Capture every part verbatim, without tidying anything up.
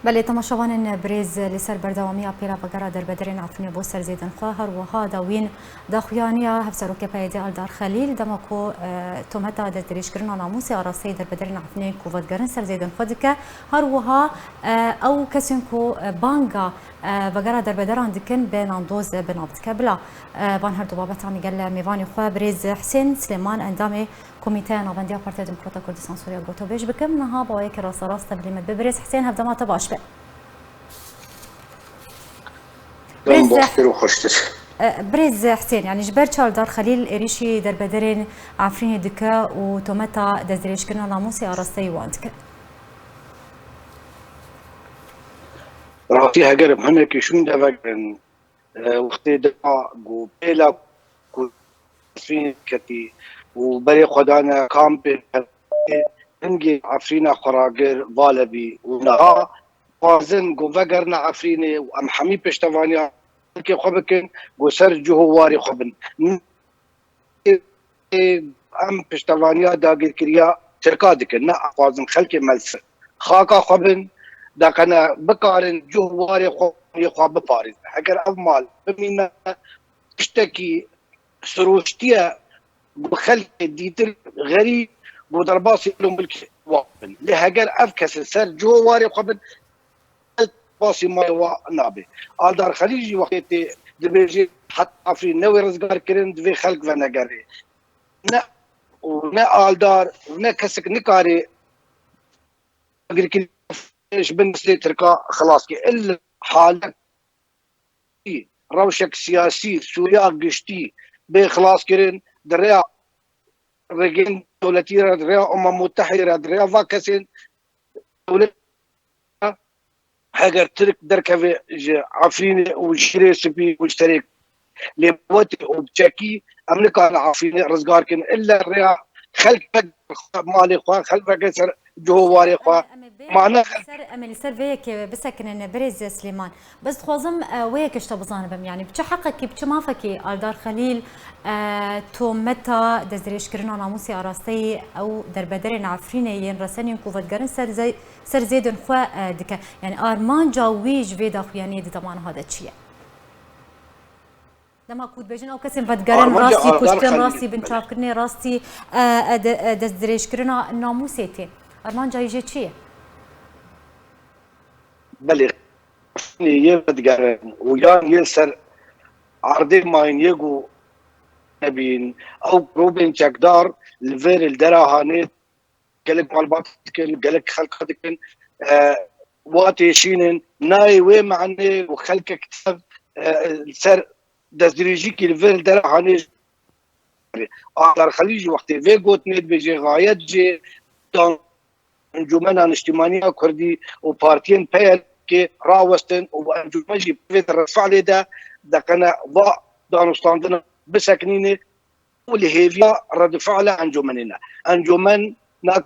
Belê, temaşevanên birêz, li ser berdewamiya pêla vegera derbederên Efrînê bo serzêdin xwe, her wiha dawîn daxuyaniya Hevserokê P Y D Aldar Xelîl, dema ku, e, tometa destdirêjkirina namûsê arasteyî derbederên Efrînê ku vedigerin serzêdin xwe dike, her wiha, e, ew kesên ku, e, banga, e, vegera derbederan dikin bi nandoz, e, bi nav dike. Bila, e, van her du babetan li gel mêvanê xwe birêz Hisên Silêman, endamê Komîteya Navendiya Partiya Demokrata Kurdistan Sûriya gotobêj bikim. Niha bi awayekî rasterast tevlî me dibe. Birêz Hisên, hevdema te baş be. Dem Birêz baştir û xweştir. E, Birêz Hisên, yanî ji ber çi Aldar Xelîl êrîşî derbederên Efrînê dike û tometa destdirêjkirina namûsê arasteyî wan dike? Rastî, heger em hinekî şûn de vegerin, e, wextê dema ku pêla ku Efrîn ketî û berê xwe dane kampê, hingê Efrîna xwe ragir, vale bî û niha dixwazin ku vegerine Efrînê û em hemî piştevaniya xelkê xwe bikin, ku ser cih û warê xwe bin. Em piştevaniya dagirkeriya Tirka dikin, ne, em dixwazin xelkê me li ser xaka xwe bin, deqene bikarin cih û warê xwe, xwe biparêzin. Heger ev mal bimîne, tiştekî sirûştiye, ku xelkê dîtir xerîb, ku derbasî mil û milkê wan bin. Lê heger ev kes li ser cih û warê xwe bin, basî malê wa nabe. Aldar Xelîl jî wextê tê dibêje, heta Efrîn ne wê rizgar kirin, divê xelk venegere. Ne û ne Aldar û ne kesek nikare agirkirî ji bin destê Tirka xilas ke. Il halet rewşek siyasî Sûriya giştî bê xilaskirin, di rêya rêgên dewletî re, di rêya Umem Mutehîde re, di rêya va kesên dewlet heger Tirk derkeve ji Efrînê û ji Şirê Spî û ji Serê Lê bi wetê û bi çekî em nikarin Efrînê rizgar kin. Ille rêya xelk veke malê xwe, xelk veke ser cih û warê xwe. Em ê bê Ma ne li xelk ser, em ê li ser vê yekê bisekinin, birêz Silêman. Bes dixwazim, e, wê yekê ji te bizanibim, yanî bi çi heqekî, bi çi mafekî Aldar Xelîl, e, tometa destdirêjkirina namûsê arasteyî ew derbederên Efrînê yên resenên ku vedigerin ser zê-, ser zêdên xwe, e, dike. Yanî armanca wî ji vê daxuyaniyê di dema niha de çi ye? Dema ku dibêjin ew kesên vedigerin, Armanca rastî Aldar kuştin, Xelîl, rastî belê. Binçavkirinê, rastî, e, e, de-, e, destdirêjkirina namûsê tê. Armanca wî jê çi ye? Belê, yê vedigerin û yan yê ser erdê mayîn yê ku nebîn, ew grûbên çekdar li vêr li dera hanê gelek malbat dikin, gelek xelka dikin, e, wa têşînin, nayê wê manê û xelkek tev, e, li ser destdirêjîkî li vir dera hanê. Aldar Xelîl jî wextê vê gotinê dibêje, xayet jê dan Encûmena Niştîmaniya Kurdî û partiyên P Y D'ê rawestin û encûmen jî vê di redfe'lê de deqene va danûstandina bisekinîne û li hêviya redfe'la encûmenê ne. Encûmen nak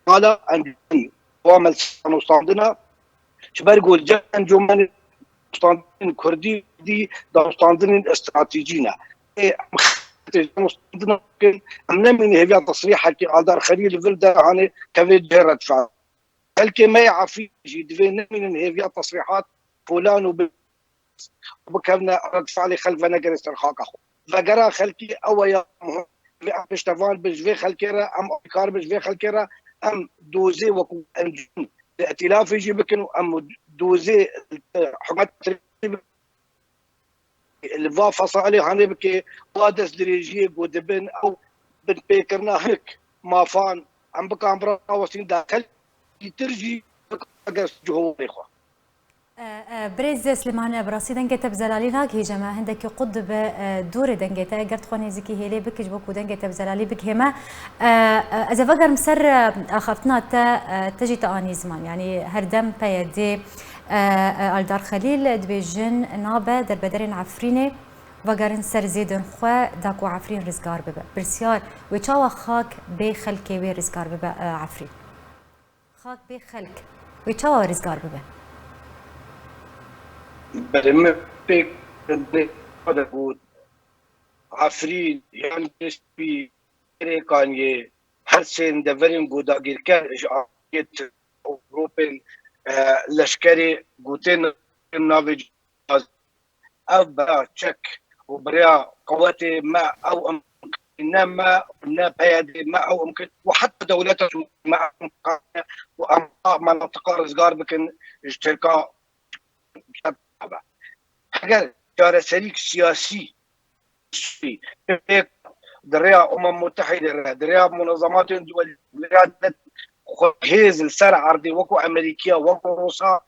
mala encûmen wa me li ser danûstandina, ji ber ku li cem encûmenên danûstandinên kurdî, kurdî danûstandinên stratejî ne. Ê, em xetê danûstandina bikin, em nemînin hêviya tesrîhekî Aldar Xelîl li vir de hanê kevê cihê redfe'l. Xelkê me yê Efrîn jî divê nemînin hêviya tesrîhat polan û bi-, bikevne redfe'lê xelk venegere ser xaka xwe. Vegera xelkî ew e ya muhim. Divê em piştevan bin ji vê xelkê re, em alîkar bin ji vê xelkê re, em dozê wekû encûm li îtîlafê jî bikin û em dozê, e, hikûmet li va fesalê hanê bike, va destdirêjiyê ku dibin ew binpêkirina hinek mafan, em bikan birawestin daxil, îtir jî bikan gest ji holê xwe. E, e, birêz Silêman, e, bi rastî dengê te bi zelalî nagihîje me. Hindekî qut dibe, e, dûrê dengê te. Eger tu xwe nêzîkî hêlê bikî ji bo ku dengê te bi zelalî bigihê me. E, e, ez ê vegerim ser, e, axaftina te, e, te jî te anî ziman. Yanî her dem P Y D, e, e, Aldar Xelîl dibêjin nabe derbederên Efrînê vegerin ser zêdên xwe da ku Efrîn rizgar bibe. Pirsyar, wê çawa xak bê xelkê wê rizgar bibe, e, Efrîn? Xak bê xelk. Wê çawa rizgar bibe? Belê, min pêk de got, Efrîn yan Spî, Serê Kaniyê, her sên deverên ku dagîrker ji aliyê Tirk û grûpên, leşkerê gotê navê cihaz. Ev bira çek û bira qewetê me ew em ne me û ne P Y D me ew em kir û heta dewleta Sûriyê me em û em menatiqa rizgar bikin ji Tirka. Heger çareserîk siyasî Sûrî, di rêya Umem Mutehîde re, di rêya munezematên duwelî, di rêya dewlet xwe hêz li ser erdê wekû Amerîkiya, wekû Rûsa,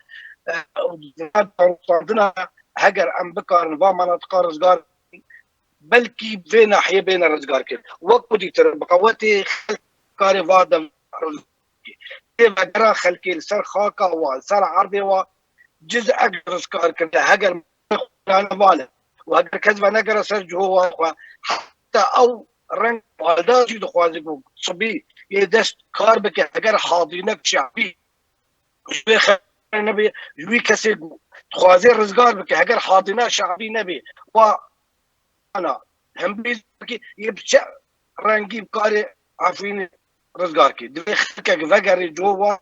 e, û di rêya danûstandina heger em bikarin va menatiqa rizgar bikin, belkî vê nahiyê bêne rizgarkirin. Wekû dîtir bi qewetê xelk karê va dev rizgar bike. Tê vegera xelkê li ser xaka wa, li ser erdê wa, ciz ek rizgar kirine, heger xwedane vale û heger kes venegere ser ciho wa xwe, heta ew reng balda jî dixwaze ku sibî yê dest kar bike, heger hazînek şe'bî ji wê xeberê nebe, ji wî kesê ku dixwaze rizgar bike, heger hazîna şe'bî nebe, wa ana hembî yê bi çi rengî bi karê Efrînê rizgar kê. Divê xelkek vegerê ciho wa,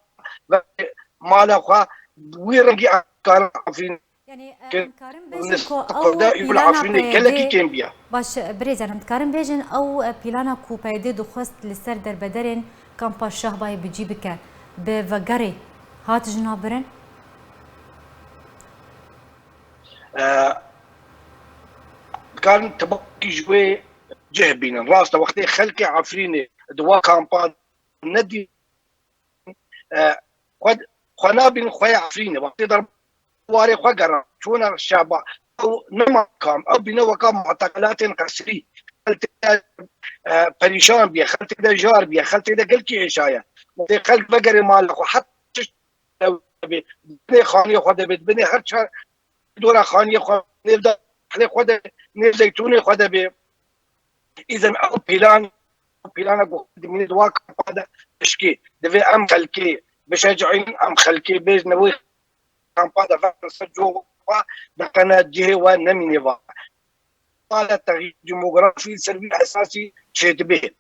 vegerê mala xwe, bi wî rengî em karin Efrîn Yani, e, em karin bêjin ku ew pîlana P Y D, gelekî kêm biya. Baş, e, birêz, em dikarin bêjin ew, e, pîlana ku P Y D dixwest li ser derbederên kampa Şehbayê bi cî bike, bi vegerê hat jina birin? E, dikarin tibakî ji wê cih bînin. Rast e, wextê xelkê Efrînê di wa kampa nedî, e, xwe, xwe nabînin xwe ya Efrînê. Wextê der warê xwe geran, çûne Şehba, ew nema kam, ew bîne weka muteqelatên qesrî. Xeltê de, e, perîşan biye, xeltê de jar biye, xeltê de gelkî êşaye. Wextê xelk vegerê mala xwe, heta çi dibê, binê xaniyê xwe de bê, binê her çar dora xaniyê xwe, nêv de, xelê xwe de, nêv zeytûnê xwe de bê. Îzin ew pîlan, ew pîlana ku dimîne di wa kampa de pişkî, divê em xelkê bişecînin, em xelkê bêjin wê kampa de verin ser cihê xwe, de qe ne cihê we nemînê va. Mala texyîr demografî li ser vî esasî çêdibe.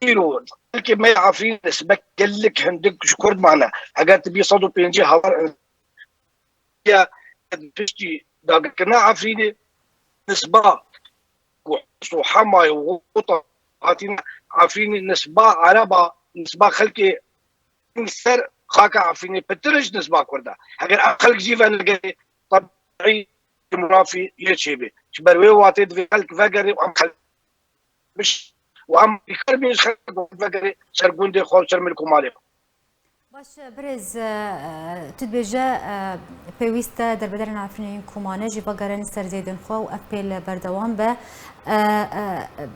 Îro xelkê me ya Efrîn nisbet gelek hindik ji Kurd mane. Heger tu bî sed û pêncî hezar ya piştî dagirkirina Efrînê, nisba ku Hûs û Hemayê û Xûta hatine Efrînê, nisba Ereba, nisba xelkê li ser xaka Efrînê pitir ji nisba Kurd e. Heger ev xelk jî venegerê, tebîî demografî yê çêbê. Ji ber wê watê divê xelk vegerê û em xelk biş û em bîkar bîn ji xelk vegerê ser gundê xwe û ser milk û malê xwe. Baş, birêz, e, e, tu dibêje, e, pêwîst e derbederên Efrînê yên ku mane jî vegerin ser zêdên xwe û ev pêl berdewam be. E, e,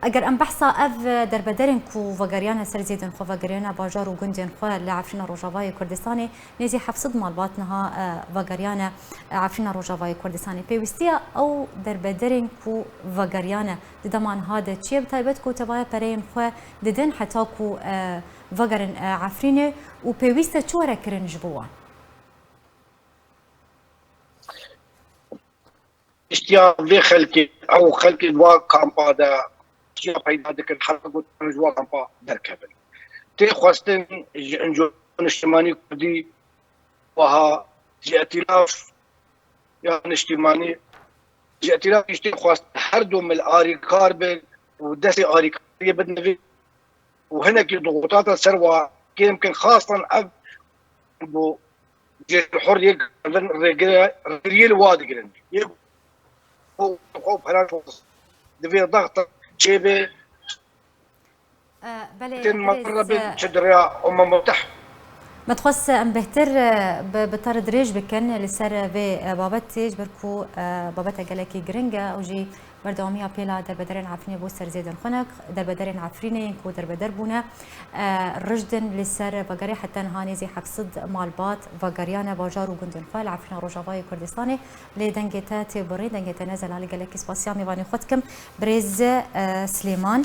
eger em behsa ev derbederên ku vegeriyane ser zêdên xwe, vegeriyane bajar û gundên xwe li Efrîna Rojavayê Kurdistanê, nêzî heft sed malbat niha, e, vegeriyane, e, Efrîna Rojavayê Kurdistanê. Pêwîstiya ew derbederên ku vegeriyane di dema niha de çi ye, bi taybet ku tevaya pereyên xwe didin heta ku, e, vegerin, e, Efrînê û pêwîst e çi were kirin ji bo wan? Piştiya vê xelkê, ew xelkê di wa kampa de piştiya peyda dikin, heta ku ji wa kampa derkevin. Tê xwestin ji Encûmena Niştimanî Kurdî, wiha ji Îtîlaf ya Niştimanî, ji Îtîlaf jî tê xwest her du mil arîkar bin û destê arîkariyê bidin vê û hinekî dixûtata ser wa kêm kin, xastan ev bo cêr hur yek rêgiriyê li wa digirin. Yek xwe pera divê daxta çêbe. E, belê, Tên birêz, me re bin e, çi direya Umem Mutehîd. Me dixwest em bêhtir, e, bi, bi te re dirêj bikin li ser vê, e, babetê, ji ber ku, e, babete gelekî giring e û jî berdewamiya pêla derbederên Efrînê bo ser zêdên xwe ne, derbederên Efrînê yên ku derbeder bûne, e, rijd in li ser vegerê heta niha nêzî heft sed malbat vegeriyane bajar û gundên xwe li Efrîna Rojavayê Kurdistanê. Lê dengê te tê birî, dengê te ne zelal e, gelekî spasiya mêvanê xwe dikim. Birêz, e, Silêman.